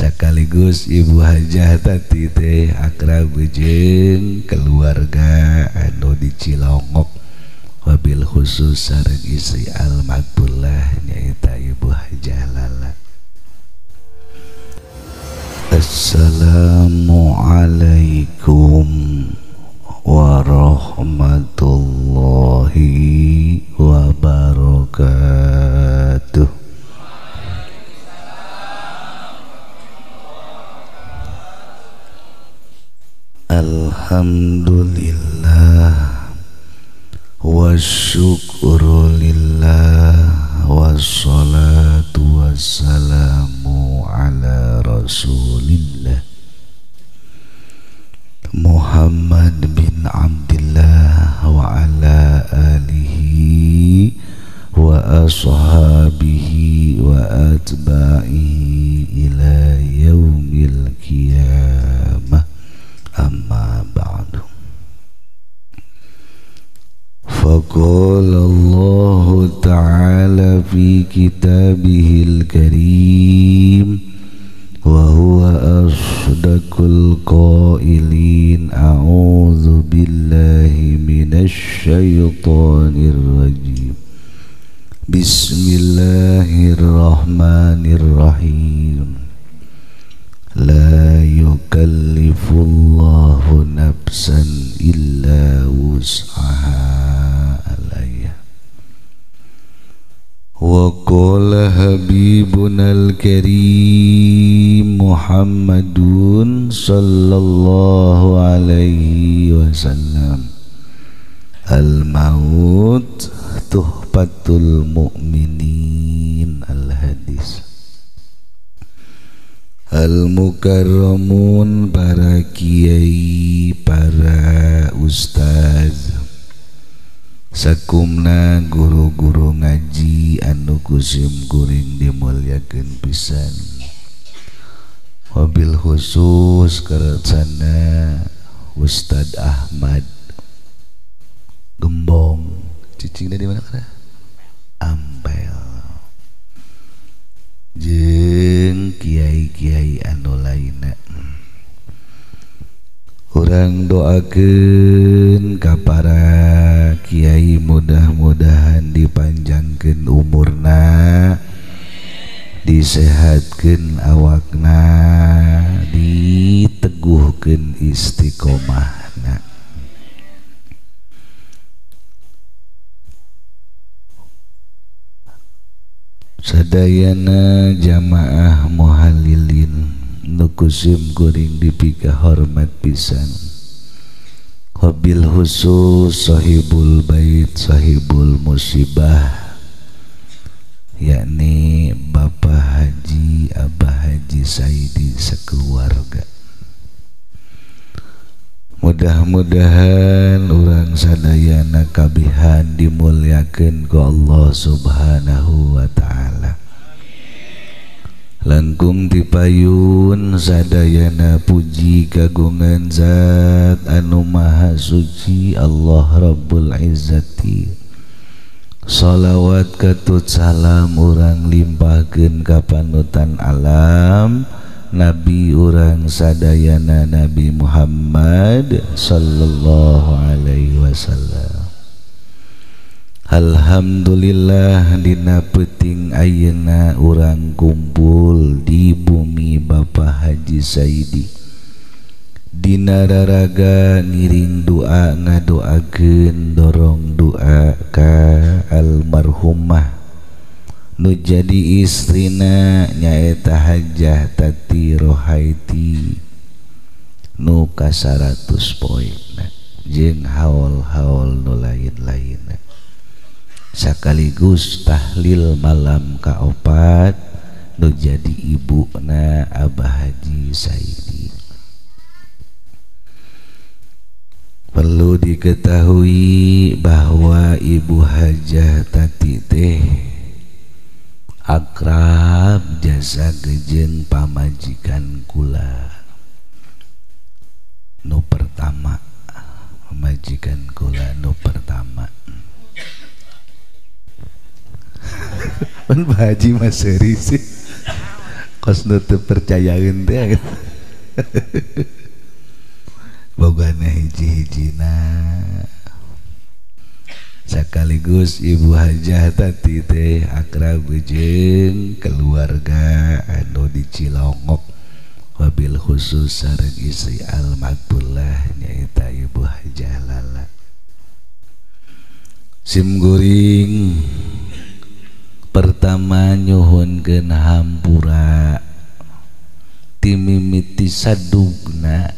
Sekaligus Ibu Hajah Tati teh akrab jeung keluarga anu di Cilongok, wabil khusus sareng istri Almatullah nyaeta Ibu Hajah Lala. Assalamualaikum warahmatullahi wabarakatuh. Alhamdulillah wa syukrulillah wassalatu wassalamu ala rasulillah Muhammad bin Abdillah wa ala alihi wa ashabihi wa atba'ihi ila yaumil qiyamah. Amma ba'du. Faqala Allah ta'ala fi kitabihil karim wa huwa asdaqul qailin, a'udzu billahi minasy syaithanir rajim. Bismillahirrahmanirrahim. La yukallifullahu nafsan illa wus'aha alaiha. Wa qala habibunal karim Muhammadun sallallahu alaihi wasallam, al maut tuhfatul mu'minin. Al hadis. Al mukarramun, para kiai, para ustaz, sakumna guru-guru ngaji anu kusim kuring dimulyakeun pisan, wabil khusus kercana Ustad Ahmad Gembong, cicingna di mana kana? Ampel. Jeung kiai-kiai anu lainna. Urang doakeun ka para kiai mudah-mudahan dipanjangkeun umurna, disehatkeun awakna, diteguhkeun istiqomahna. Sadayana jamaah muhalilin nu kusim kuring dipika hormat pisan, wabil khusus sahibul bait sahibul musibah, yakni Bapak Haji Abah Haji Saidi sekeluarga. Mudah-mudahan urang sadayana kabihan dimuliakeun ku Allah Subhanahu wa ta'ala. Langkung dipayun sadayana puji kagungan zat anu maha suci Allah Rabbul Izzati. Salawat katut salam urang limpahkeun ka panutan alam Nabi urang sadayana Nabi Muhammad sallallahu alaihi wasallam. Alhamdulillah dina peuting ayeuna urang kumpul di bumi Bapak Haji Saidi, dina raraga ngiring doa ngadoakeun dorong doa ka almarhumah nu jadi istrina nyaeta Hajah Tati Rohaiti nu ka 100 poena jeung haul-haul nu lain-lainna, sekaligus tahlil malam kaopat nu jadi ibuna Abah Haji Saidi. Perlu diketahui bahwa Ibu Hajah Tati teh akrab jasa gejeun pamajikan kula nu pertama, pamajikan kula nu pertama. Pan Pak Haji Mas Heri sih. Kos nu teu percayaeun teh gitu. Bogana hiji-hijina sekaligus Ibu Hajah Tati teh akrab jeung keluarga anu di Cilongok wabil khusus sareng istri Almatullah nyaeta Ibu Hajah Lala. Sim guring pertama nyuhunkeun hampura ti mimiti sadugna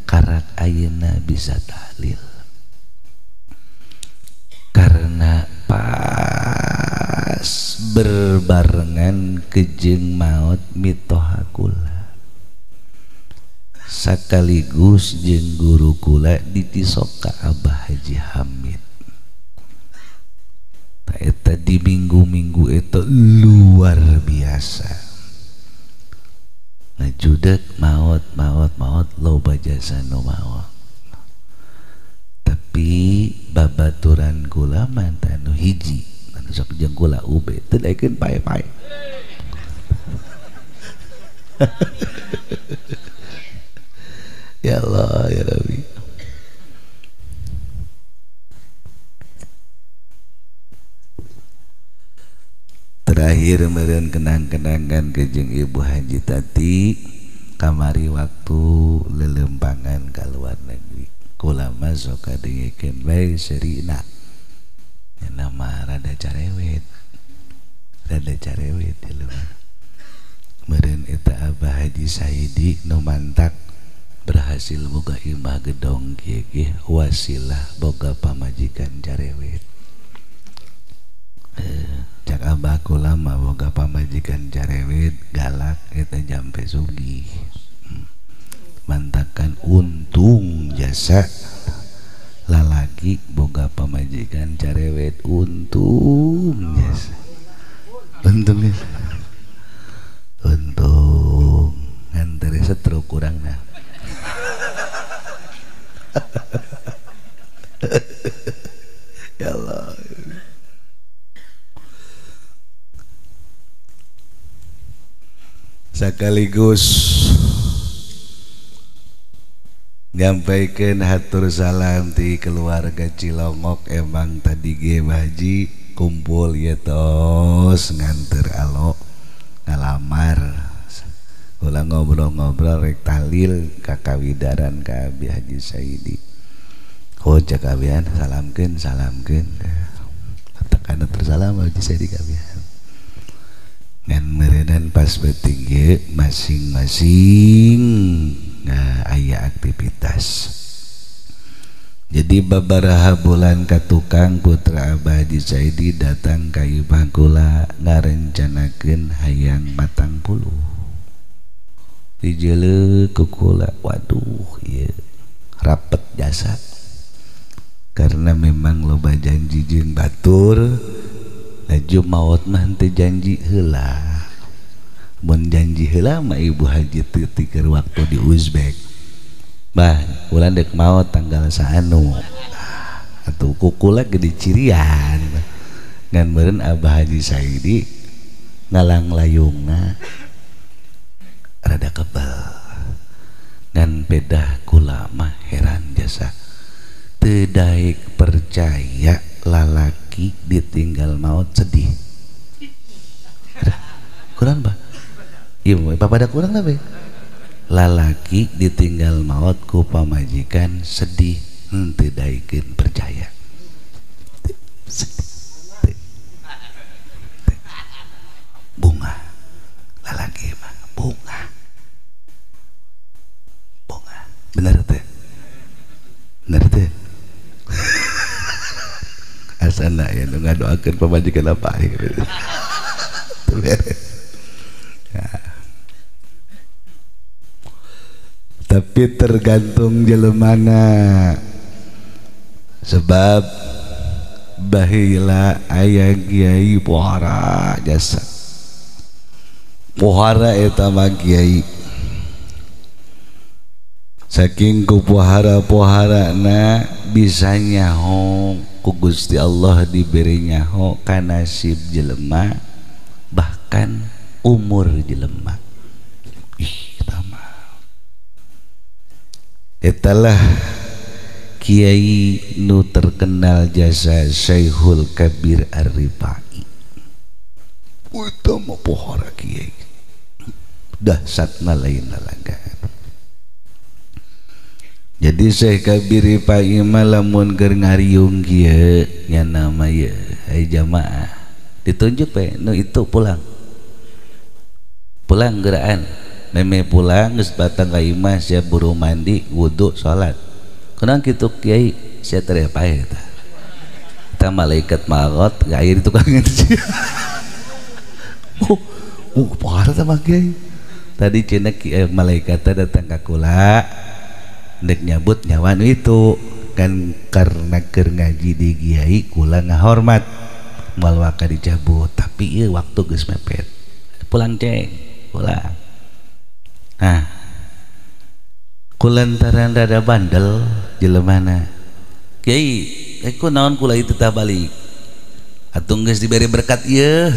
karak ayeuna bisa tahlil karena pas berbarengan kejeng maut mitoha kula sekaligus jeung guru kula ditisok ka Abah Haji Hamid. Eta di minggu-minggu itu luar biasa ngajudek maut maut maut loba jasa nu maot. Tapi babaturan kula mantan nu hiji anu sok jeung kula ube teu daekeun pae-pae. Ya Allah ya Rabbi. Terakhir meureun kenang-kenangan ke jeung Ibu Haji Tati kamari waktu lelempangan ka luar negeri. Kula mah sok kadengikeun bae serina. Nya mah rada carewet. Rada carewet jelema. Meureun eta Abah Haji Saidi nu mantak berhasil boga imah gedong kieu ge wasilah boga pamajikan carewet. Cak abah kula mah boga pamajikan carewet galak eta jampe sugih. Mantakan untung jasa lalaki boga pamajikan carewet untung jasa. Untung jasa. Untung ngantere stroke kurangna. Ya Allah. Sekaligus nyampaikan hatur salam ti keluarga Cilongok. Emang tadi ge Haji kumpul ya tos nganter alo ngalamar ulah ngobrol-ngobrol rek tahlil ka kawidaran ka Abi Haji Saidi. Oh cak abian salamkeun salamkeun tekan tersalam Haji Saidi ka abian. Ngan meureunan pas beuting ge masing-masing aya aktivitas. Jadi babaraha bulan ka tukang putra Abah Haji Saidi datang ka imah kula ngarencanakeun hayang matang puluh. Dijeuleuh ku kula, waduh ieu rapet jasa. Karena memang loba janji jeung batur, laju maot mah teu janji heula. Mun janji heula mah Ibu Haji teu tiker waktu di Uzbek. Bah, kula dek maot tanggal saanu. Atuh ku kula ge dicirian. Ngan meureun Abah Haji Saidi ngalang layungna rada kebal. Ngan pedah kula mah heran jasa. Teu daek percaya lalaki ditinggal maut sedih. Kurang bah? Iya, pada kurang tapi lalaki ditinggal maut ku pamajikan sedih, henteu daekeun percaya. Sedih. Bunga lalaki mah bunga. Bunga. Bener teh? Bener teh? Asana ya nu ngadoakeun pamajikan apa gitu. Ya. Tapi tergantung jelemana. Sebab bahila aya kiai pohara jasa. Pohara eta mah kiai. Saking ku pohara-poharana bisa nyaho ku Gusti Allah diberi nyaho ka nasib jelema bahkan umur jelema. Etalah kiai nu terkenal jasa Syekhul Kabir Ar-Rifai. Itu mah pohara kiai. Dahsyatna lain lalagan. Jadi Syekh Kabir Rifai mah lamun keur ngariung kieu nya nama ieu ai jamaah ditunjuk we nu itu pulang. Pulang geraan. Meme pulang geus batang ka imah sia buru mandi wudu salat. Kunaon kitu kiai sia teh paeh eta. Eta malaikat maot aya di tukang sia. Oh, parah sama kiai. Tadi cenah malaikat datang ka kula ndek nyabut nyawa nu itu kan karena keur ngaji di kiai kula ngahormat moal waka dicabut tapi ieu waktu geus mepet. Pulang ceng, pulang. Nah, kulantaran rada bandel jelemana. Kiai, ku naon kula itu tah balik. Atuh geus diberi berkat ieu.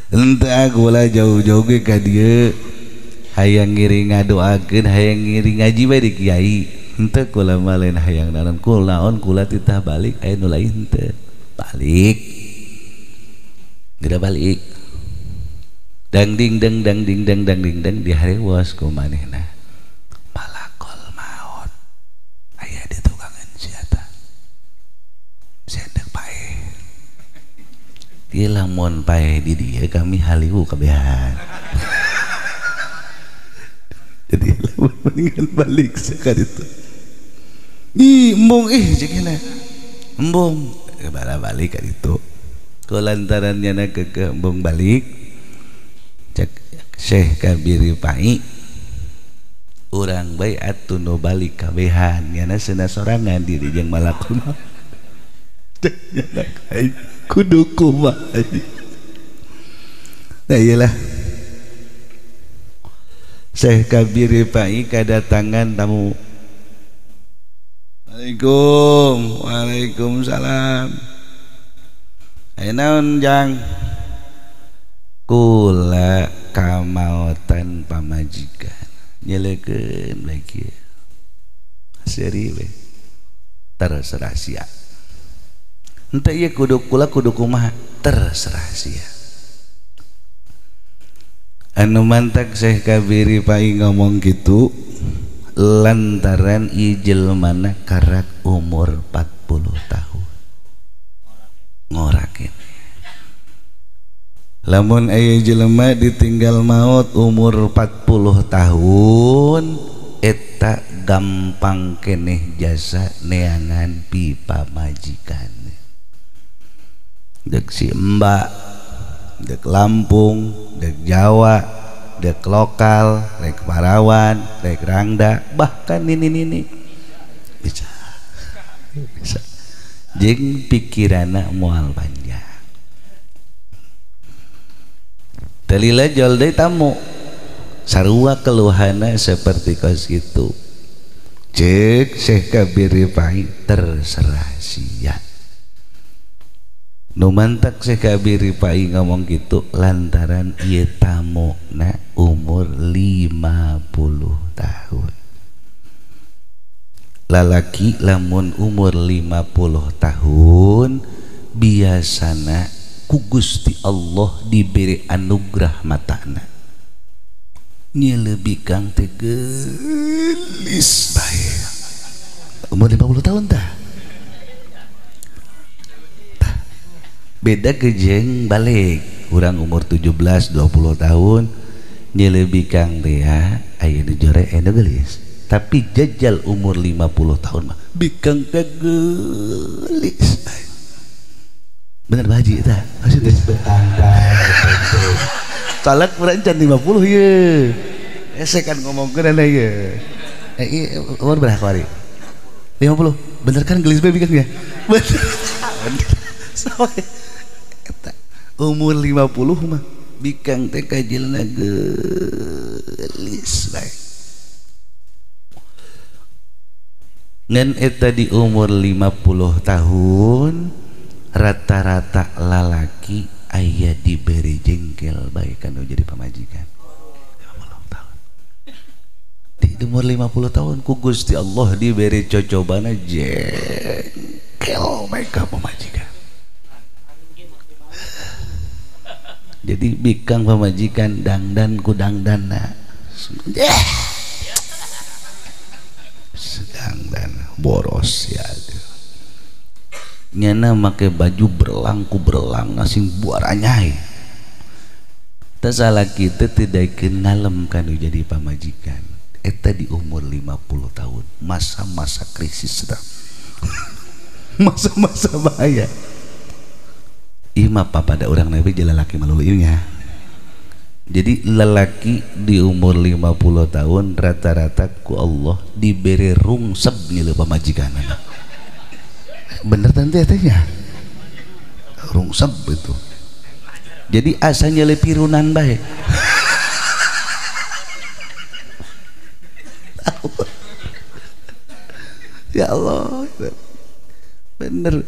Entah kula jauh-jauh ge ka dieu hayang ngiring ngadoakeun, hayang ngiring ngaji bae di kiai. Henteu kula mah lain hayang naon kula naon kula titah balik aya nu lain teu. Balik. Geura balik. Dang ding dang dang ding dang dang ding dang di harewas ku manehna. Malakul maut. Aya di tukangan sia tah. Sia deuk paeh. Ieu lamun paeh di dieu kami haliwu kabehan. Jadi lamun mendingan balik sakali itu. Ih embung ih ceukna. Embung bala balik ka ditu. Kulantaran nyana kekeh embung balik cek Syekh Kabir Rifai urang bae atuh nu balik kabehan nyana cenah sorangan diri jeung malakul maut. Cek nyana kudu kumaha. Nah iyalah Syekh Kabir Rifai kadatangan tamu. Waalaikum, waalaikumsalam. Ayo naon jang kula kamaotan pamajikan nyelekeun bae kieu seri we terserah sia henteu ieu kudu kula kudu kumaha terserah sia. Anu mantak Syekh Kabir Rifai ngomong kitu lantaran ieu jelmana karak umur 40 tahun ngorakin. Lamun aya jelema ditinggal maut umur 40 tahun eta gampang keneh jasa neangan pipa majikan. Dek si Mbak, dek Lampung, dek Jawa, dek lokal, dek Parawan, dek Rangda, bahkan nini-nini bisa. Bisa. Jeung pikirana moal panjang. Telila jol deui tamu sarua keluhana seperti kos itu. Cek Syekh Kabir Rifai terserah sia. Nu mantak Syekh Kabir Rifai ngomong gitu lantaran ieu tamuna umur 50 tahun. Lalaki lamun umur 50 tahun biasana ku Gusti Allah diberi anugerah matana. Nyelebih kang teh geulis bae. Umur 50 tahun tah. Tah. Beda kejeng balik urang umur 17 20 tahun nyelebih kang teh aya nu jore aya nu geulis. Tapi jajal umur 50 tahun mah bikang teh geulis. Bener baji tah maksudnya talak urang can 50 ye. Ese kan ngomongkeun ieu. Eh umur berapa hari? 50. Bener kan gelis bae bikang ya? Bener. Soe. Eta umur 50 mah bikang teh kajilna geulis bae. Ngan eta di umur 50 tahun rata-rata lalaki aya diberi jengkel bae kanu jadi pamajikan. Di umur 50 tahun ku Gusti Allah diberi cocobana jengkel mereka pamajikan. Jadi bikang pamajikan dangdan ku dangdana. Sedangdan boros ya. Nyana make baju berlang ku berlang ngasing buaranyai. Teu salah kita tidak ngalem kan jadi pamajikan. Eta di umur 50 tahun, masa-masa krisis sedang. Masa-masa bahaya. Ima pada orang nabi jalan laki malu nya. Jadi lelaki di umur 50 tahun rata-rata ku Allah diberi rungsep nilai pamajikan. Bener tante tanya. Rungsep itu. Jadi asalnya lebih pirunan bae. Ya Allah, bener.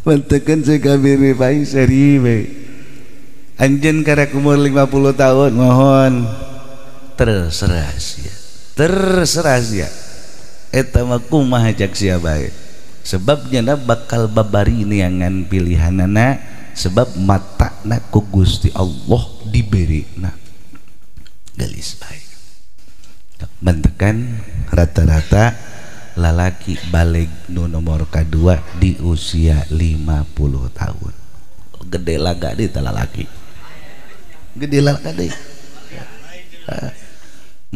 Mantekan sekabiri pai seri bae. Anjeun karek umur 50 tahun mohon terserah sia. Terserah sia. Eta mah kumaha cak sia bae. Sebab nyana bakal babari neangan pilihanana sebab matana ku Gusti Allah diberina. Gelis bae. Bentekan rata-rata lalaki balik nu nomor kedua di usia 50 tahun. Gede laga deh lalaki. Gede laga deh.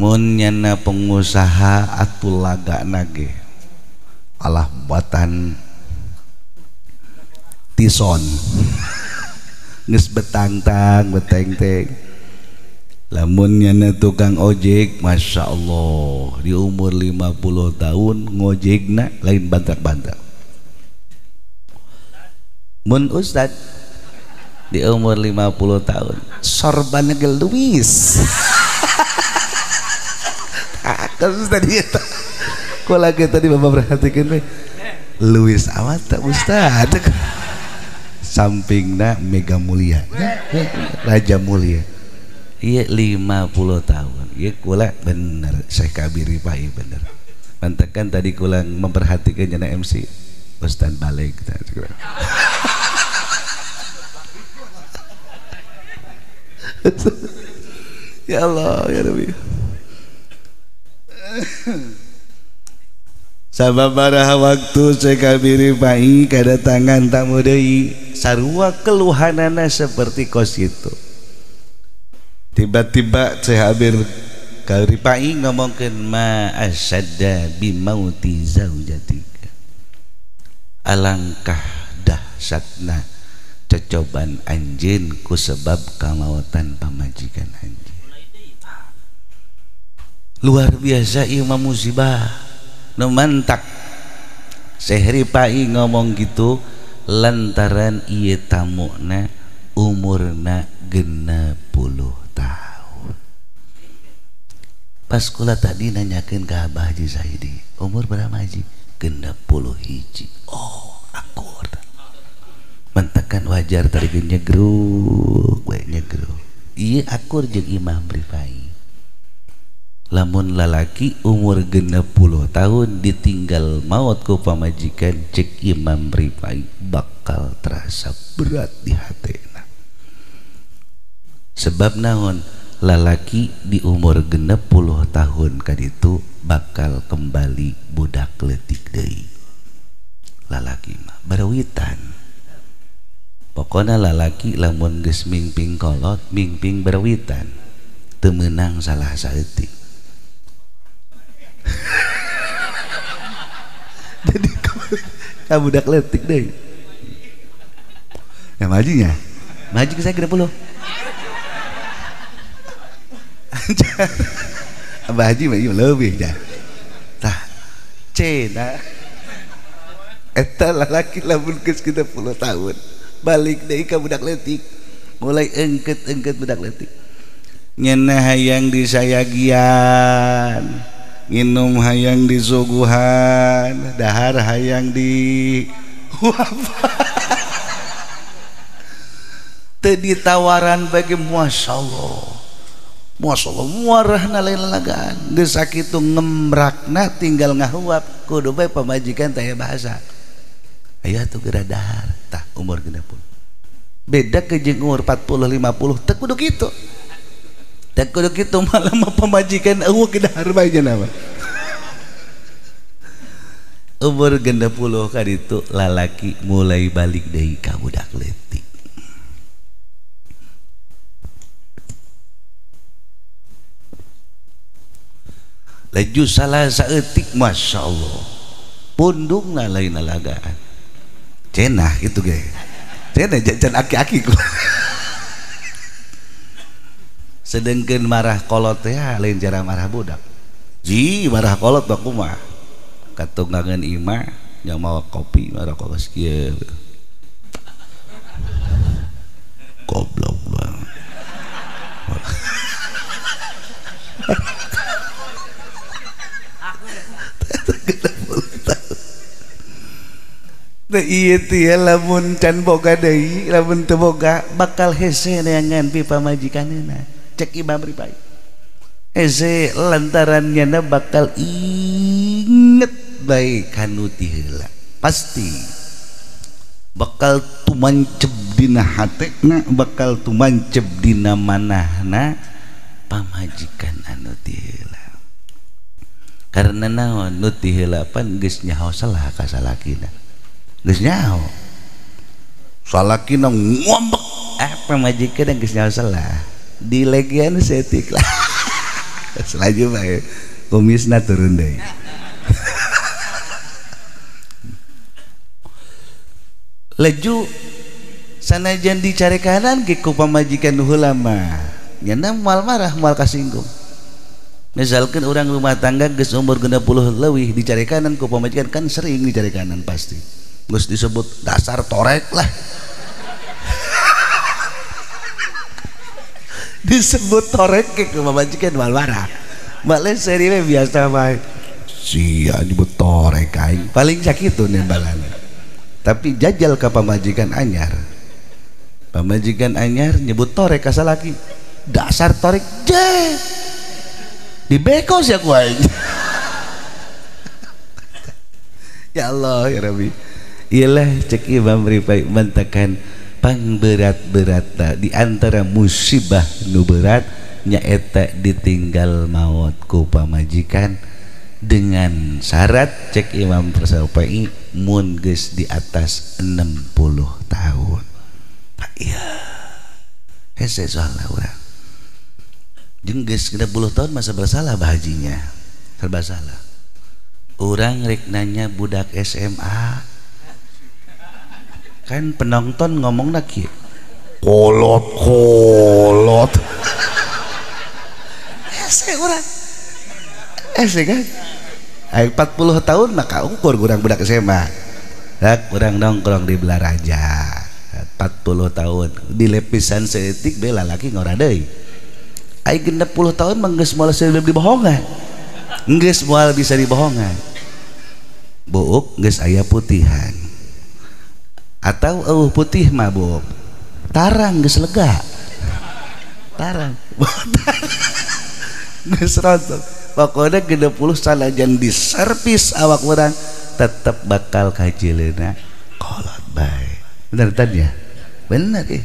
Mun nyana pengusaha atuh laga nage. Alah buatan tison. Geus betangtang betengteng. Lamun nyana tukang ojek, Masya Allah di umur 50 tahun ngojekna lain bantak-bantak. Mun ustad di umur 50 tahun sorban geluis. Kasus tadi eta. Kok lagi tadi bapak perhatikan we. Luis amat tak ustad. Sampingna Mega Mulia, Raja Mulia. Iya 50 tahun. Iya kula bener Syekh Kabiri Pai bener. Mantekan tadi kula memperhatikan jana MC Ustaz balik. Ya Allah ya Rabbi. Sababaraha waktu Syekh Kabiri Pai kedatangan tamu deui sarua keluhanana seperti kos itu. Tiba-tiba Syekh Habib Ripai ngomongkeun ma asyadda bi mauti zaujatika. Alangkah dahsyatna cocoban anjeun ku sebab kamautan pamajikan anjeun. Luar biasa ieu mah musibah. Nu mantak Syekh Ripai ngomong gitu lantaran ieu tamuna umurna 60 tahun. Pas kula tadi nanyakeun ka Abah Haji Saidi, umur berapa Haji? 61. Oh, akur. Mentakan wajar tadi nyegruk, we nyegruk. Ieu akur jeung Imam Rifai. Lamun lalaki umur 60 tahun ditinggal maut ku pamajikan cek Imam Rifai bakal terasa berat di hatena. Sebab naon lalaki di umur 60 tahun kaditu bakal kembali budak leutik deui. Lalaki mah barawitan. Pokona lalaki lamun geus mingping kolot mingping barawitan teu meunang salah saeutik. Jadi kamu budak leutik deui. Ya majinya. Maji ke saya 60. Abah Haji mah ieu leuwih dah. Tah cena eta lalaki lamun geus 60 tahun balik deui ka budak leutik. Mulai engket-engket budak leutik. Nyeunah hayang disayagian, nginum hayang disuguhan, dahar hayang di teu ditawaran bagi masyaallah. Masyaallah marahna lain lalagaan geus sakitu ngemrakna tinggal ngahuap kudu bae pamajikan teh bahasa aya atuh geura dahar tah umur 60 beda ke jeung umur 40 50 teu kudu kitu teu kudu kitu malah mah pamajikan eueuh ge dahar bae nya mah umur 60 kaditu lalaki mulai balik deui ka budak leutik. Laju salah saeutik Masya Allah pundungna lain lalagaan cenah gitu ge cenah jajan aki-aki ku sedengkeun marah kolot teh lain cara marah budak ji marah kolot mah kumaha katunggangan imah yang mawa kopi marah kos kieu goblok banget. Teu ieu teh lamun can boga deui lamun teu boga bakal hese neangan pi pamajikanna cek Imam Rifai hese lantaran nyana bakal inget bae kanu ti heula pasti bakal tumancep dina hatena bakal tumancep dina manahna pamajikan anu ti heula karena naon nu ti heula pan geus nyaho salah ka salakina geus nyaho salakina ngambek pamajikan geus nyaho salah dilegian setik lah selaju bae kumisna turun deui leju sanajan dicarekanan ge ku pamajikan nu heula mah nyana moal marah moal kasinggung misalkan orang rumah tangga geus umur 60 leuwih dicarekanan ku pamajikan kan sering dicarekanan pasti geus disebut dasar torek lah disebut torek ke pamajikan moal marah balik seri we biasa bae sia nyebut torek aing paling sakitu nembalan tapi jajal ka pamajikan anyar nyebut torek ka salaki dasar torek je dibeko sia ku aing ya Allah ya Rabbi iyalah cek Imam Rifai mantakan pangberat-berat di antara musibah nu berat nyaeta ditinggal maut ku pamajikan dengan syarat cek Imam Rifai mun geus di atas 60 tahun. Pak iya hese soalna urang jeung geus 60 tahun masa bersalah bahajinya serba salah urang rek nanya budak SMA kan penonton ngomongna kieu kolot kolot hese urang hese kan 40 tahun maka ukur kurang budak SMA kurang nongkrong di Belaraja 40 tahun di lepisan seetik bela laki ngora deui ai 60 tahun mah geus moal dibohongan geus moal bisa dibohongan buuk geus aya putihan atau eueuh putih mah buuk tarang geus lega tarang geus rontok pokoknya 60 sanajan diservis awak urang tetep bakal kajileuna kolot bae bener tadi ya bener ih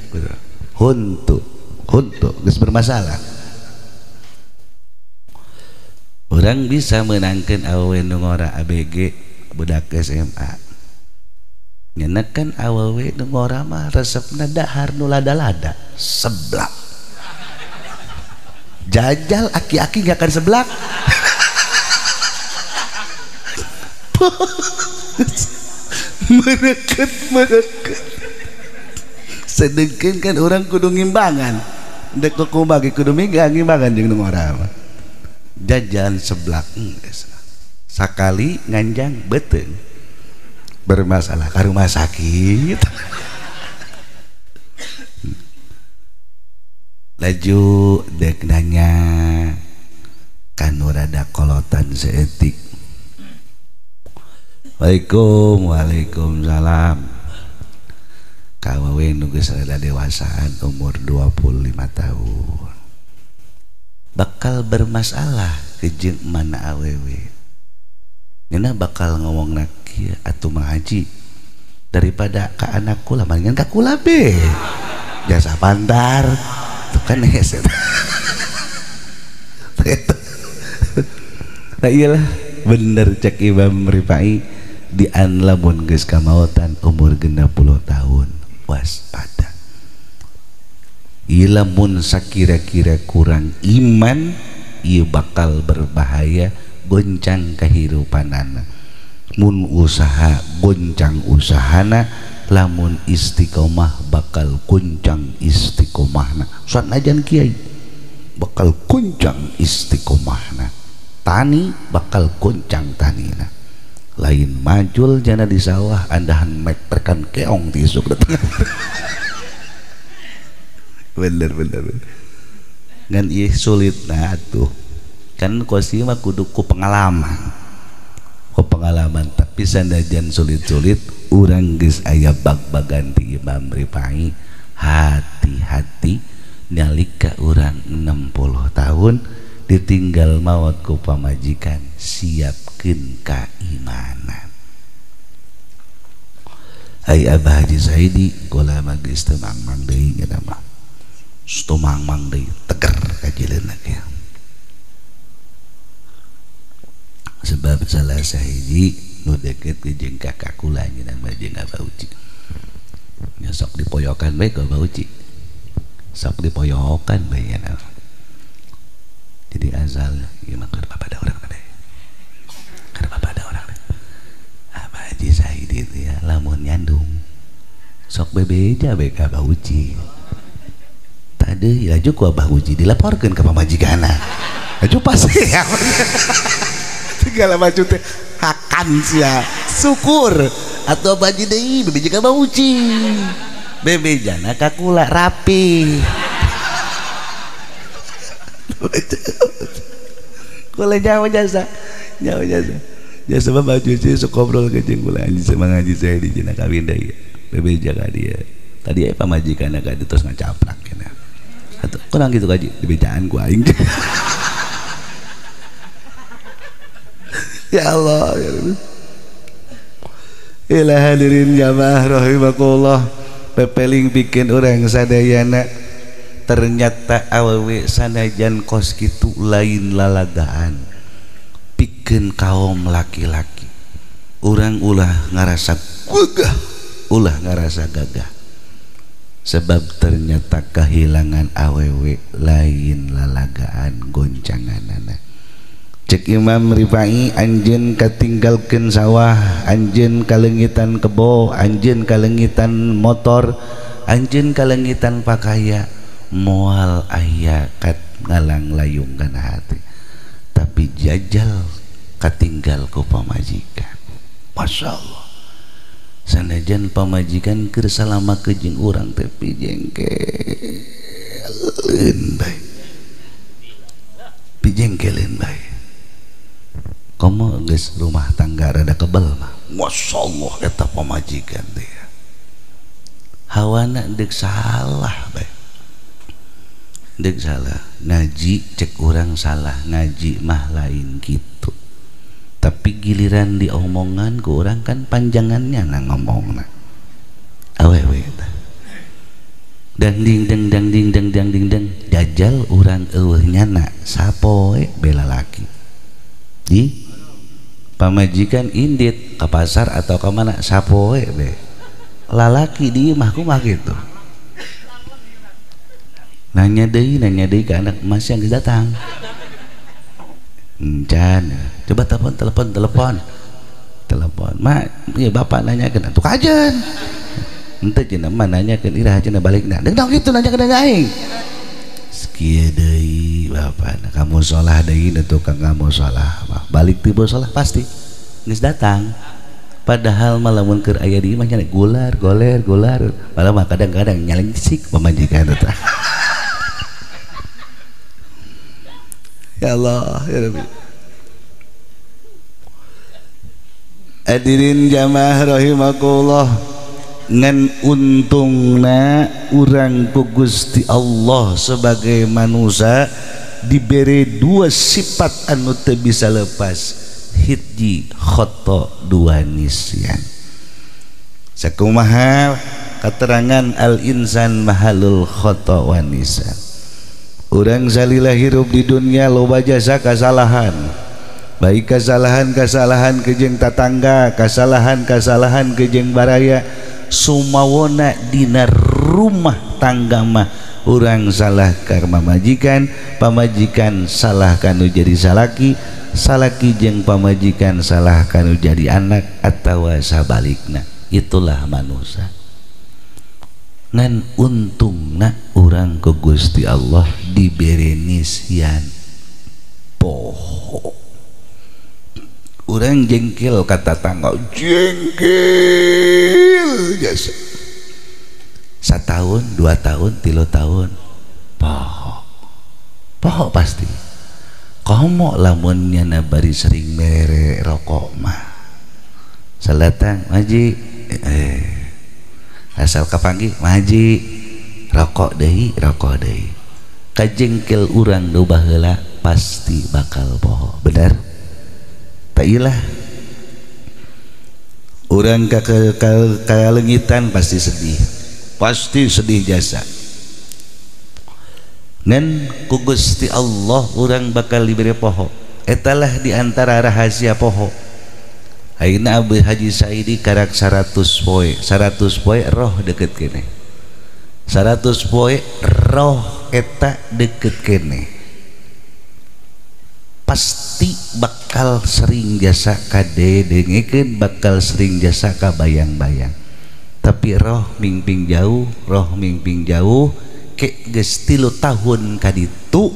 huntu huntu geus bermasalah orang bisa menangkeun awewe nu ngora ABG budak SMA nyenekeun awewe nu ngora mah resepna dahar nu lada-lada seblak jajal aki-aki gak akan seblak mereket mereket sedengkeun kan orang kudu ngimbangan dek kumaha ge kudu ngimbangan jeung nu ngora mah jajan seblak sakali nganjang beuteung bermasalah ka rumah sakit laju dek nanya kanu rada kolotan seetik Waalaikum waalaikumsalam kawawe nu geus rada dewasaan umur 25 tahun Bakal bermasalah ke jeung mana awewe. Ngeunah bakal ngomongna kieu atuh Mang Haji daripada ka anak kula mendingan ka kula be. Jasa pantar tuh kan hese. Nah iyalah bener cek Imam Rifai di an lamun geus kamautan umur 60 tahun waspada. Ieu lamun sakira-kira kurang iman ieu bakal berbahaya goncang kehidupanana. Mun usaha goncang usahana, lamun istiqomah bakal goncang istiqomahna. Sanajan kiai bakal goncang istiqomahna, tani bakal goncang tanina. Lain majul jana di sawah andahan mek terkan keong tisuk datang. Bener bener bener. Ngan ieu sulit nah atuh. Kan kosi mah kudu ku pengalaman. Ku pengalaman tapi sanajan sulit-sulit urang geus aya bag-bagan ti Imam Rifai. Hati-hati nalika urang 60 tahun ditinggal maut ku pamajikan, siapkeun keimanan. Ai Abah Haji Saidi kula mah geus teu mangmang deui nya mah. Teu mangmang deui teger kajileunna ge. Sebab salah sahiji nu deket jeung kakak kula nya mah jeung Abah Uci. Nya sok dipoyokan bae ku Abah Uci. Sok dipoyokan bae nya. Jadi azal ieu mah keur bapak ada orang teh. Keur bapak ada orang teh. Abah Haji Saidi teh ya lamun nyandung sok bebeja bae ka Abah Uci. Tadi laju ku Abah Uci dilaporkeun ka pamajikanna. Laju pasti ya. Segala maju teh hakan sia. Syukur atau Abah Haji deui bebeja ka Abah Uci. Bebejana ka kula rapi. Kula nyawa jasa, nyawa jasa. Jasa mah baju sih sok ngobrol ke jeung kula anjing sama ngaji saya di cina kawin deui. Bebeja ka dia. Tadi aya pamajikanna ka dieu terus ngacaprak cenah. Atuh kurang gitu kaji dibejaan ku aing. Ya Allah ya Rabbi. Ila hadirin jamaah rahimakumullah. Pepeling bikin urang sadayana ternyata awewe sanajan kos kitu lain lalagaan pikeun kaum laki-laki. Urang ulah ngarasa gagah, ulah ngarasa gagah. Sebab ternyata kehilangan awewe lain lalagaan goncanganana. Cek Imam Rifai anjeun katinggalkeun sawah, anjeun kalengitan kebo, anjeun kalengitan motor, anjeun kalengitan pakaya, moal aya kat ngalang layung kana hati. Tapi jajal katinggal ku pamajikan. Masya Allah. Sanajan pamajikan keur salama jeung urang teh pijengkeleun bae. Pijengkeleun bae. Komo geus rumah tangga rada kebel mah. Masya Allah eta pamajikan teh. Hawana deuk salah bae. Deuk salah. Ngaji cek urang salah, ngaji mah lain kitu. Tapi giliran diomongan ku urang kan panjangannya na ngomongna. Awewe tah. Dang ding dang dang ding dang dang ding dang jajal urang eueuh nyana sapoe bela laki. Di pamajikan indit ke pasar atau ke mana sapoe be lalaki di imah kumaha gitu. Nanya deui ke anak mas yang geus datang. Encan coba telepon telepon mak ya bapak nanyakeun atuh kajen henteu cenah mah nanyakeun iraha cenah balikna deung naon kitu nanyakeun aing. Sekieu deui bapak kamu sholah deui tukang kamu sholah balik ti sholah pasti geus datang. Padahal mah lamun keur aya di imah nya gular goler gular malah mah kadang-kadang nyalingsik pamajikan eta. Ya Allah ya Rabbi. Hadirin jamaah rahimakumullah, ngan untungna urang ku Gusti Allah sebagai manusia dibere dua sifat anu teu bisa lepas, hiji khoto, dua nisyan. Sakumaha keterangan al insan mahalul khoto wa nisyan. Urang salila hirup di dunia loba jasa kasalahan, baik kasalahan-kasalahan kejeng tatangga, kasalahan-kasalahan kejeng baraya, sumawona dina rumah tangga mah urang salah karma majikan, pamajikan salah kanu jadi salaki, salaki jeung pamajikan salah kanu jadi anak atawa sabalikna. Itulah manusia. Ngan untungna urang ke Gusti Allah dibere nisyan poho. Urang jengkel kata tangga, jengkel jasa 1 tahun, 2 tahun, 3 tahun poho, poho pasti. Komo lamun nyana bari sering mere rokok mah, salatang maji, asal kapanggih maji rokok deui, rokok deui, kajengkel urang nu baheula pasti bakal poho. Benar tak? Ilah urang kalengitan pasti sedih, pasti sedih jasa. Ngan ku Gusti Allah urang bakal diberi poho. Etalah diantara rahasia poho. Ayeuna Abdi Haji Saidi karak 100 poe, 100 poe roh deket kene, 100 poe roh eta deket kene, pasti bakal sering jasa kade dengekeun, bakal sering jasa ka bayang-bayang. Tapi roh mingping jauh, roh mingping jauh, ke geus 3 tahun kaditu,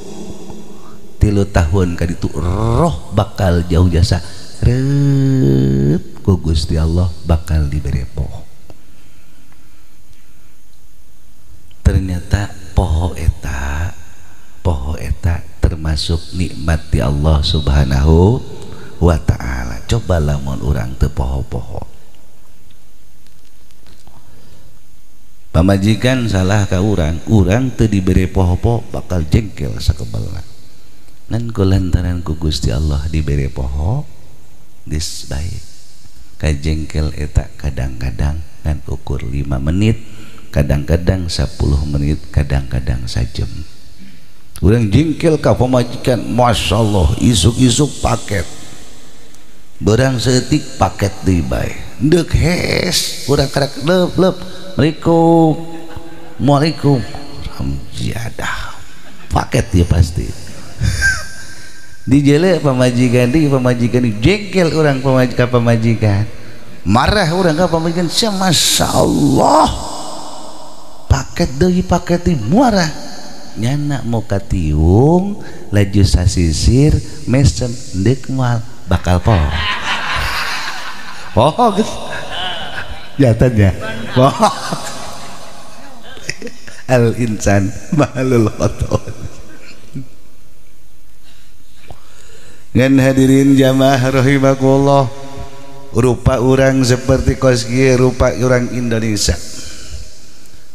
3 tahun kaditu roh bakal jauh jasa. Ret ku Gusti Allah bakal diberi poho. Ternyata poho eta, poho eta termasuk nikmat di Allah Subhanahu wa ta'ala. Coba lamun urang teu poho-poho, pamajikan salah ka urang, urang teu diberi poho-poho bakal jengkel sakebelna. Ngan ku lantaran ku Gusti Allah diberi poho geus baik, kajengkel eta kadang-kadang ngan ukur 5 menit, kadang-kadang 10 menit, kadang-kadang sajam. Urang jengkel ka pamajikan, Masya Allah isuk-isuk paket berang seetik paket deui bae, deuk hes urang karak leup leup, Assalamualaikum, Waalaikum ramjiadah paket ya pasti. Dijele pamajikan di pamajikan jengkel orang pamajikan, pamajikan marah orang ka pamajikan, Masya Allah paket deui paket deui muara nyana mau katiung laju sasisir mesem deuk moal bakal poho. Poho geus jatanya poho. Al insan mahalul khoto. Ngan hadirin jamaah rahimakumullah, rupa urang seperti kos kieu, rupa urang Indonesia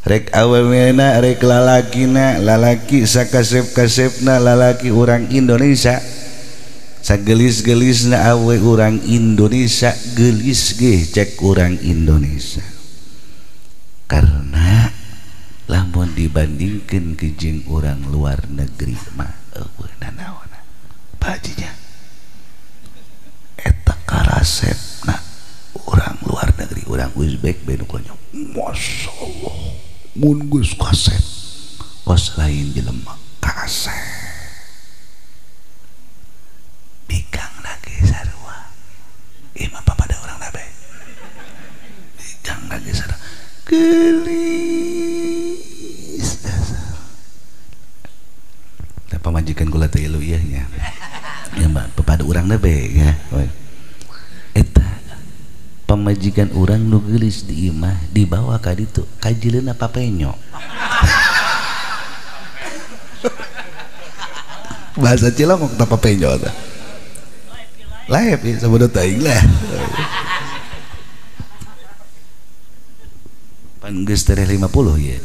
rek awewena rek lalakina, lalaki sakasep-kasepna lalaki urang Indonesia, sagelis-gelisna awe urang Indonesia, gelis ge cek urang Indonesia. Karena lamun dibandingkeun ke jeung urang luar negeri mah eueuh nanaona bajinya eta karasepna urang luar negeri, urang Uzbek benu konyol, Masya Allah mun geus kasep kos lain jelema kasep bikang lagi sarua imah papada urang nabe bikang lagi sarua gelis dasar. Nah, pamajikan kula teh ieu ieu nya ya mbak pepada urang nabe ya. Eta pamajikan urang nu geulis di imah dibawa ka ditu kajileuna papenyo. Bahasa Cilongok tah papenyo tah laep ya sabodo teuing lah. Pan geus tereh 50 ya.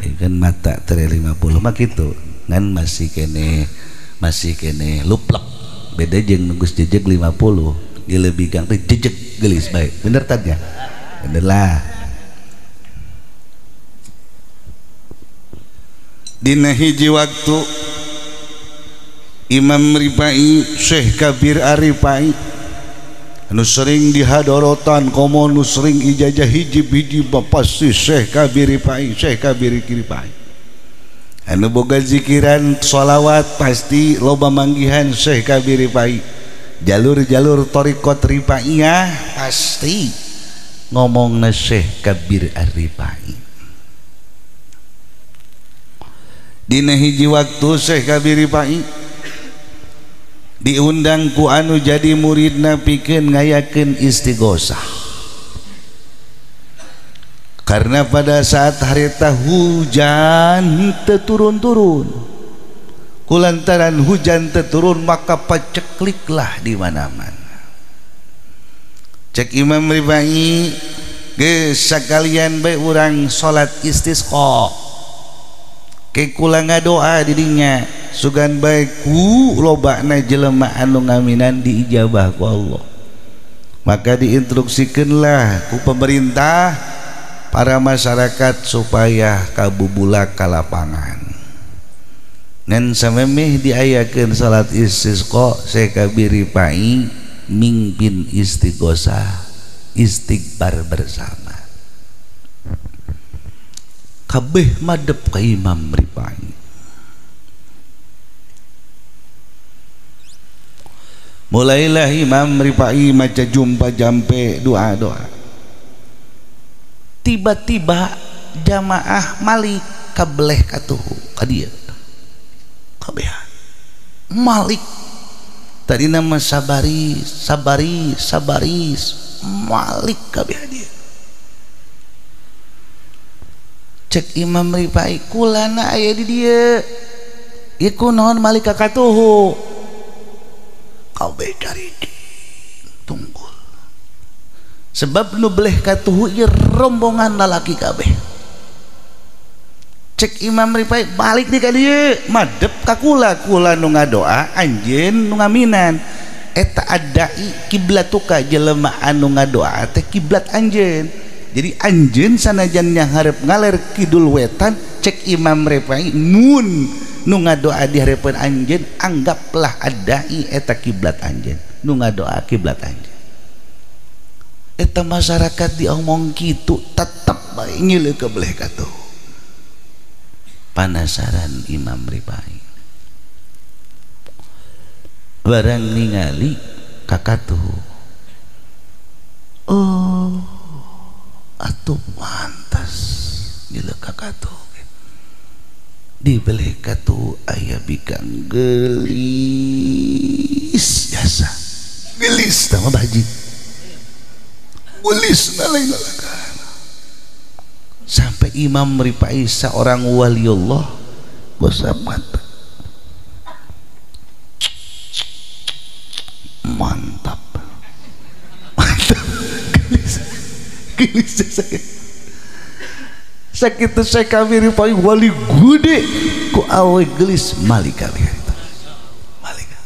Ya kan mata tereh 50 mah kitu ngan masih kene Masih kene luplek. Beda jeung nu geus jejeg 50, ieu lebih gang teh jejeg geulis bae. Bener tadi ya? Bener lah. Dina hiji waktu Imam Rifai Syekh Kabir Arifai anu sering dihadorotan komo nu sering ijazah hiji-hiji pasti Syekh Kabir Rifai, Syekh Kabir Rifai anu boga zikiran sholawat pasti loba manggihan Syekh Kabir Rifai, jalur-jalur thariqat Rifaiyah pasti ngomongna Syekh Kabir Arifai. Dina hiji waktu Syekh Kabir Rifai diundang ku anu jadi muridna pikeun ngayakeun istighosah. Karena pada saat harita hujan teu turun-turun, kulantaran hujan teu turun maka pacekliklah di mana-mana. Cek Imam Rifai, geus sakalian bae urang salat istisqa. Ke kula ngadoa didinya sugan bae ku lobana jelema anu ngaminan diijabah ku Allah. Maka diinstruksikeunlah ku pemerintah para masyarakat supaya kabubulak ka lapangan. Ngan samemeh diayakeun salat istisqa Syekh Kabir Rifai mingpin istighosah istighfar bersama. Kabeh madep ka Imam Rifai. Mulailah Imam Rifai maca jumpa jampe doa-doa. Tiba-tiba jamaah malik kabeleh katuhu ka dieu. Kabehan malik tadi nama sabaris sabaris sabaris malik kabehan dia. Cek Imam Rifai kulana aya di dieu ieu kunaon malik ka katuhu kabeh cari tunggul sebab nu beleh katuhu ieu rombongan lalaki kabeh. Cek Imam Rifai balik di ka dieu madep ka kula, kula nu ngadoa anjeun nu ngaminan eta adai kiblatuka jelema anu ngadoa teh kiblat anjeun. Jadi anjeun sanajan nyaharep ngaler kidul wetan cek Imam Rifai mun nu ngadoa di hareupeun anjeun anggaplah adai eta kiblat anjeun, nu ngadoa kiblat anjeun. Eta masyarakat diomong kitu tetep bae ngilu kebeleh katuh. Panasaran Imam Rifai barang ningali kakatuh, oh atuh pantas ngilu kakatuh dibeleh katuh aya bikang gelis jasa gelis tama baji gelis nalain lalakan. Sampai Imam Rifai seorang waliullah gosap mata mantap mantap gelis gelis jasa sakitu Syekh Kabir Rifai wali gede ku awe gelis malika malika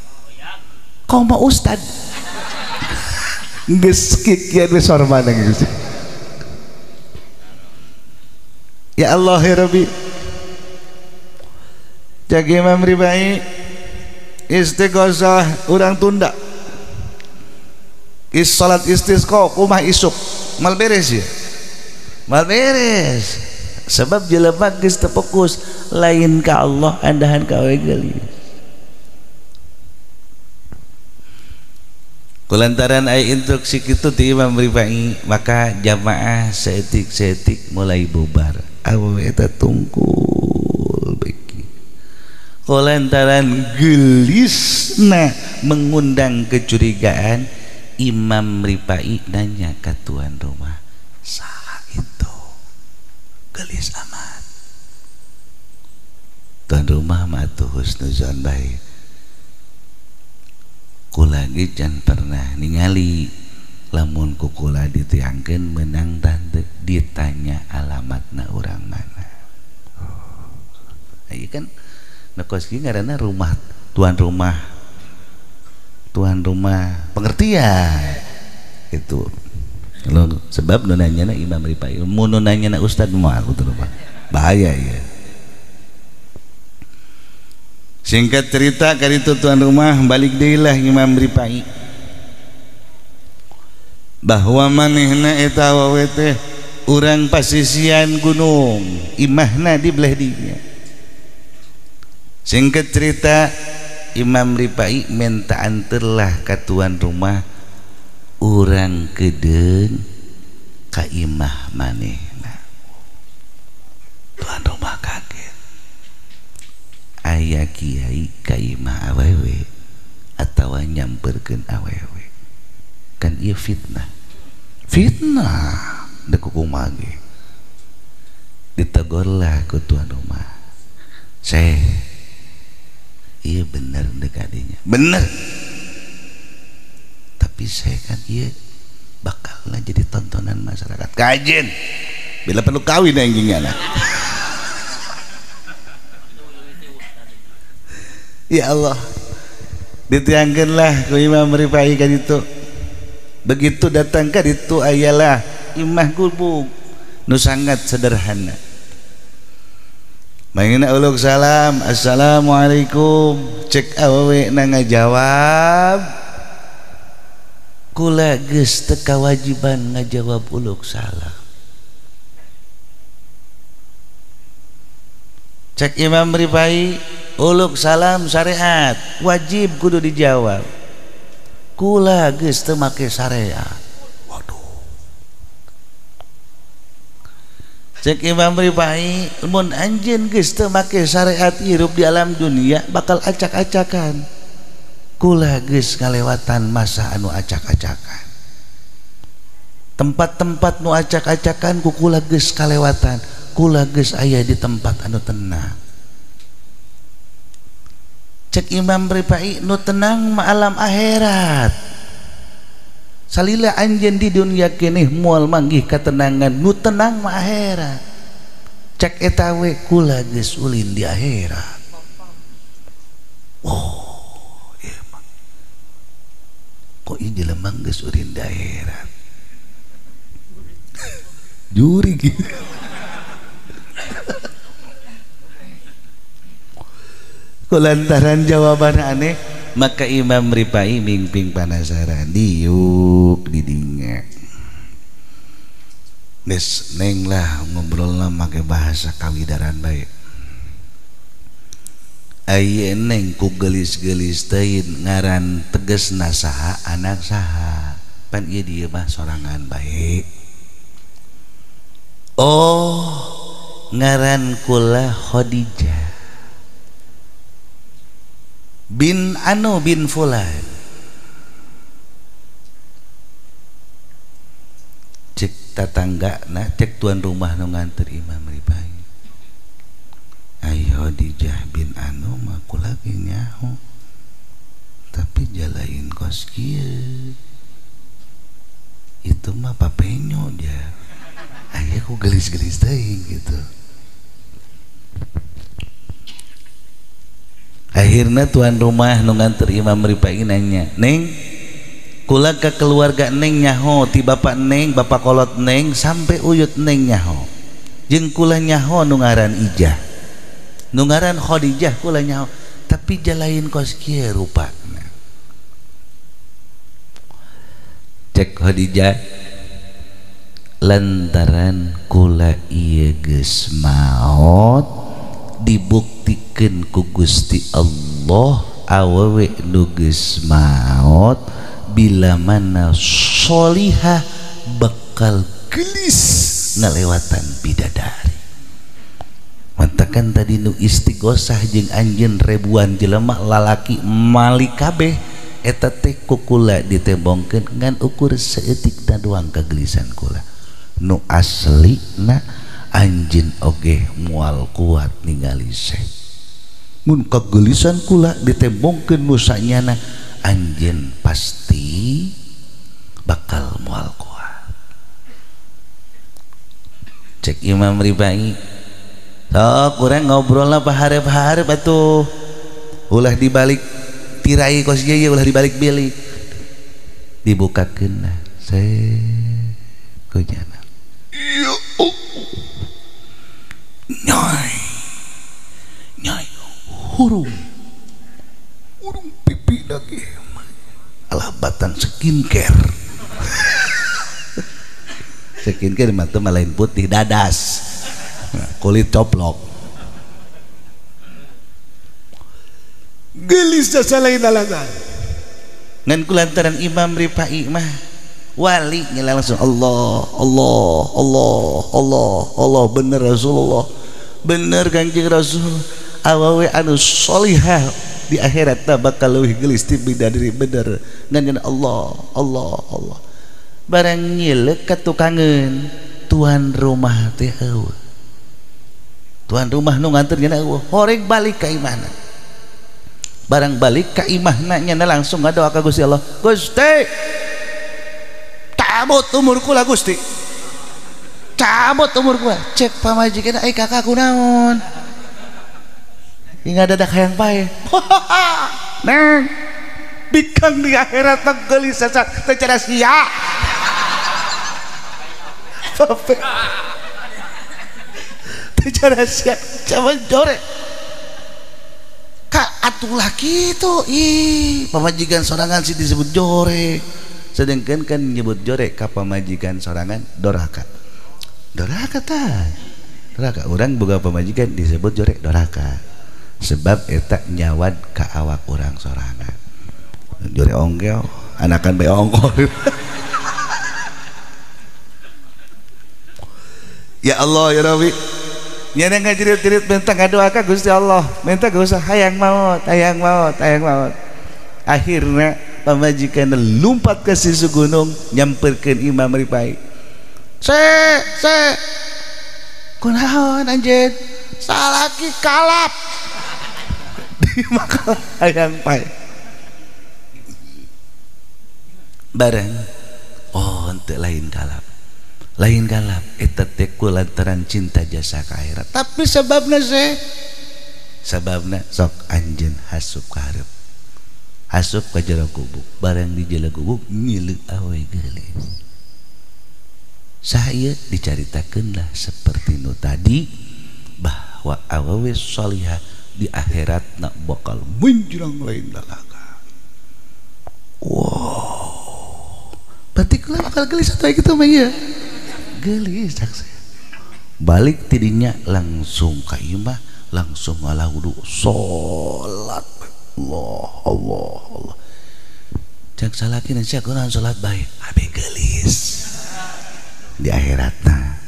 kau mau ustad geus kikian geus hormana geus. Ya Allah ya Rabbi. Cek Imam Rifai istighosah urang tunda is salat istisqa kumah isuk mal beres ya mal beres sebab jelema geus teu fokus lain ka Allah andahan ka awe geulis. Kulantaran aya instruksi kitu ti Imam Rifai maka jamaah seetik-seetik mulai bubar. Awewe eta tungkul beki. Kulantaran gelisna mengundang kecurigaan, Imam Rifai nanya ke tuan rumah, saha itu gelis amat? Tuan rumah mah atuh husnuzon bae. Kula ge can pernah ningali lamun ku kula ditiangkeun menang tante ditanya alamatna urang mana. Ieu kan nu kos kieu ngaranna rumah Tuan rumah, tuan rumah pengertian itu. Lalu sebab nu nanyana Imam Rifai, mun nu nanyana ustad moal tuan rumah. Bahaya ya. Singkat cerita kali itu tuan rumah balik deui lah Imam Rifai. Bahwa manehna eta awewe teh urang pasisian gunung, imahna di belah dinya. Singkat cerita Imam Rifai minta anterlah ka tuan rumah urang kedeung ka imah manehna. Tuan rumah kaget. Aya kiai ka imah awewe atawa nyamperkeun awewe. Kan ieu fitnah. Fitnah deuk kumaha ge. Ditegorlah ku tuan rumah. Syekh, iya bener dek adanya, bener. Tapi saya kan iya bakalnya jadi tontonan masyarakat. Kajen, bila perlu kawin anjingnya nah. Ya Allah, ditiangkanlah ku Imam Rifai kan itu. Begitu datang kan itu ayalah imah gubuk, nu sangat sederhana. Mangina uluk salam, assalamualaikum. Cek awewe na ngajawab. Kula geus teu kawajiban ngajawab uluk salam. Cek Imam Rifai, uluk salam syariat, wajib kudu dijawab. Kula geus teu make syariat. Waduh. Cek Imam Rifai, mun anjeun geus teu make syariat hirup di alam dunia bakal acak-acakan. Kula geus ngalewatan masa anu acak-acakan. Tempat-tempat nu acak-acakan ku kula geus kalewatan. Kula geus aya di tempat anu tenang. Cek Imam Rifai, nu tenang ma alam akhirat. Salila anjeun di dunia keneh moal manggih katenangan, nu tenang ma akhirat. Cek eta we kula geus ulin di akhirat. Oh, ieu mah. Kok ieu jelema geus ulin di akhirat. Juri gitu. Kulantaran jawaban aneh, maka Imam Rifai mingping panasaran diuk didinya. Des neng lah ngobrol lah make bahasa kawidaran baik. Aye neng ku gelis-gelis teuing ngaran tegesna saha anak saha. Pan ieu dieu mah sorangan baik. Oh, ngaran kula Khadijah bin anu bin fulan. Cek tatangga na cek tuan rumah nu nganter Imam Rifai. Ayo Khadijah bin anu mah kula ge nyaho. Tapi jalain kos kieu. Itu mah papenyo dia. Ayo ku gelis-gelis teuing gitu. Akhirnya tuan rumah nu nganter Imam Rifai nanya, "Neng, kula ke keluarga neng nyaho ti bapak neng, bapak kolot neng sampai uyut neng nyaho. Jeung kula nyaho nu ngaran Ijah. Nu ngaran Khadijah kula nyaho, tapi jalain kos kieu rupana." Cek Khadijah, lantaran kula ieu geus maot dibuktikeun ku Gusti Allah awewe nu geus maot bila mana sholihah bakal gelis ngalewatan bidadari. Mantakan tadi nu istighosah jeung anjeun ribuan jelema lalaki malik kabeh eta teh ku kula ditembongkeun ngan ukur saeutik doang kagelisan kula. Nu aslina anjeun oge moal kuat ningali seh. Mun kagelisan kula ditembongkeun nu sanyana anjeun pasti bakal moal kuat. Cek Imam Rifai, sok urang ngobrol lah paharep-harep atuh. Ulah dibalik tirai kos ieu ulah dibalik bilik. Dibukakeun lah. Kunyana. Ya Allah. Nyai. Nyai hurung. Hurung pipi lagi. Alah batang skincare. Skincare mah teu lain putih dadas. Kulit coplok. Gelis jasa lain alasan. Ngan kulantaran Imam Rifai mah wali nyala langsung Allah Allah Allah Allah Allah bener Rasulullah bener Kanjeng Rasul awewe anu sholihah di akhirat bakal leuwih geulis ti bidadari bener ngan Allah Allah Allah barang nyileuk ka tukangeun tuan rumah teh eueuh tuan rumah nu nganter nya eueuh horeng balik ka imahna barang balik ka imahna nya langsung ngadoa ka Gusti Allah Gusti cabut umur kula Gusti cabut umur kula cek pamajikan ai kakak kunaon hingga dadak hayang pae neng bikang di akhirat mah geulis teu cara sia teu cara sia caman jore kak atulah kitu ih pamajikan sorangan sih disebut jore sedangkan kan nyebut jorek ka pamajikan sorangan doraka doraka tah doraka urang boga pamajikan disebut jorek doraka sebab eta nyawad ka awak urang sorangan jorek ongkel anakan bae ongkol. Ya Allah ya Rabbi nyana ngajerit-jerit minta ngadoa ka Gusti Allah minta gak usah hayang maot hayang maot hayang maot akhirnya pamajikan lompat ke sisi gunung nyamperkeun Imam Rifai se se kunaon anjeun salaki kalap di makalah hayang pae bareng oh henteu lain kalap eta teh kulantaran cinta jasa ka akhirat tapi sababna se sababna sok anjeun hasup ka hareup asup ka jero gubuk barang di jero gubuk ngileuk awe geulis saha dicaritakeun lah seperti nu tadi bahwa awewe sholihah di akhirat nak bakal menjurang lain lalaka. Wow, berarti kula bakal gelis atau gitu mah ya gelis saksi balik tidinya langsung ka imah langsung ngalah wudu salat Allah Allah Allah cek salaki nanti aku nahan salat bae abe gelis di akhiratna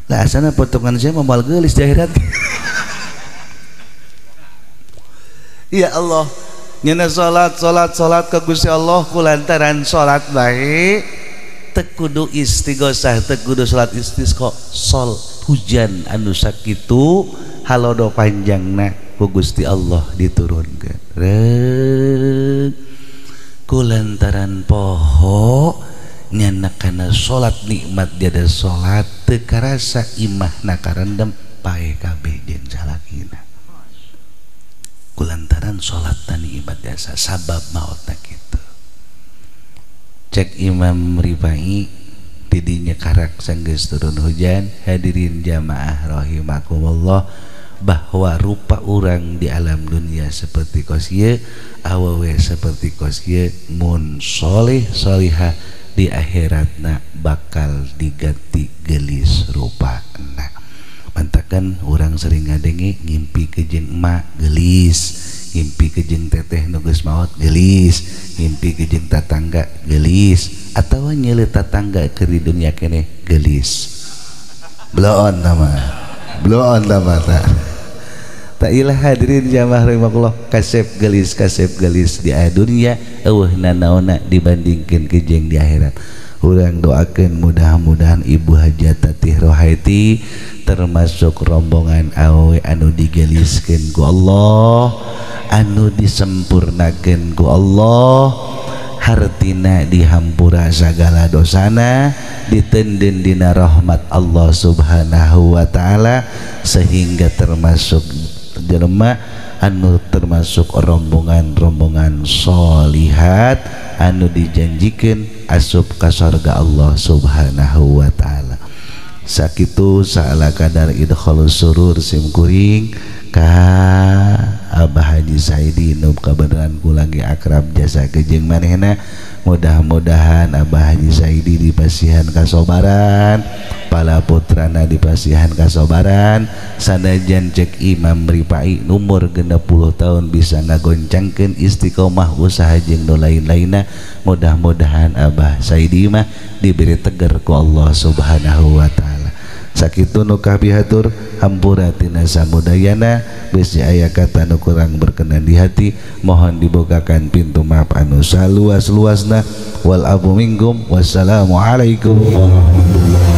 lah asana potongan saya moal gelis di akhirat. Ya Allah nyana salat salat salat ka Gusti Allah kulantaran salat bae teu kudu istighosah teu kudu salat istisqa sol hujan anu sakitu halodo panjangna ku Gusti Allah diturunkeun reung kulantaran poho nyana kana salat nikmat diada salat teu karasa imahna karendem pae kabeh jeung salakina kulantaran salat nikmat biasa sabab maotna kitu. Cek Imam Rifai tidinya karak sanggeus turun hujan hadirin jamaah rahimakumullah bahwa rupa orang di alam dunia seperti kos ieu awewe seperti kos ieu mun soleh solihah di akhiratna bakal diganti gelis rupana. Mantakan orang sering ngadenge ngimpi kejeng emak gelis, ngimpi kejeng teteh nu geus maot gelis, ngimpi kejeng tatangga gelis, atawa nyeuleuh tatangga keur di dunia keneh gelis. Bloon tama, bloon tama ta. Tak ilah hadirin jamaah rahimakumullah, kasep gelis di dunia eueuh nanaonna dibandingkeun kejeng di akhirat. Urang doakeun mudah-mudahan Ibu Hajah Tatih Rohaiti termasuk rombongan awewe anu digeliskeun ku Allah, anu disempurnakeun ku Allah, hartina dihampura sagala dosana, ditenden dina rahmat Allah Subhanahu wa taala, sehingga termasuk jelema anu termasuk rombongan-rombongan solihat anu dijanjikan asup ka surga Allah Subhanahu wa ta'ala. Sakitu saala kadar idkhalus surur sim kuring ka Abah Haji Saidi nu kabeneran kula ge akrab jasa kejeng manehna. Mudah-mudahan Abah Haji Saidi dipasihan kasobaran, pala putrana dipasihan kasobaran, sanajan cek Imam Ripai umur 60 tahun bisa ngagoncangkeun istiqomah usaha jeung nu lain-lainna. Mudah-mudahan Abah Saidi mah diberi tegar ku Allah Subhanahu wa ta'ala. Sakitu nu kapihatur hampura tina samudayana, bisi aya kata nu kurang berkenan di hati, mohon dibukakan pintu maaf anu saluas-luasna. Wal afu minkum, wassalamualaikum warahmatullahi.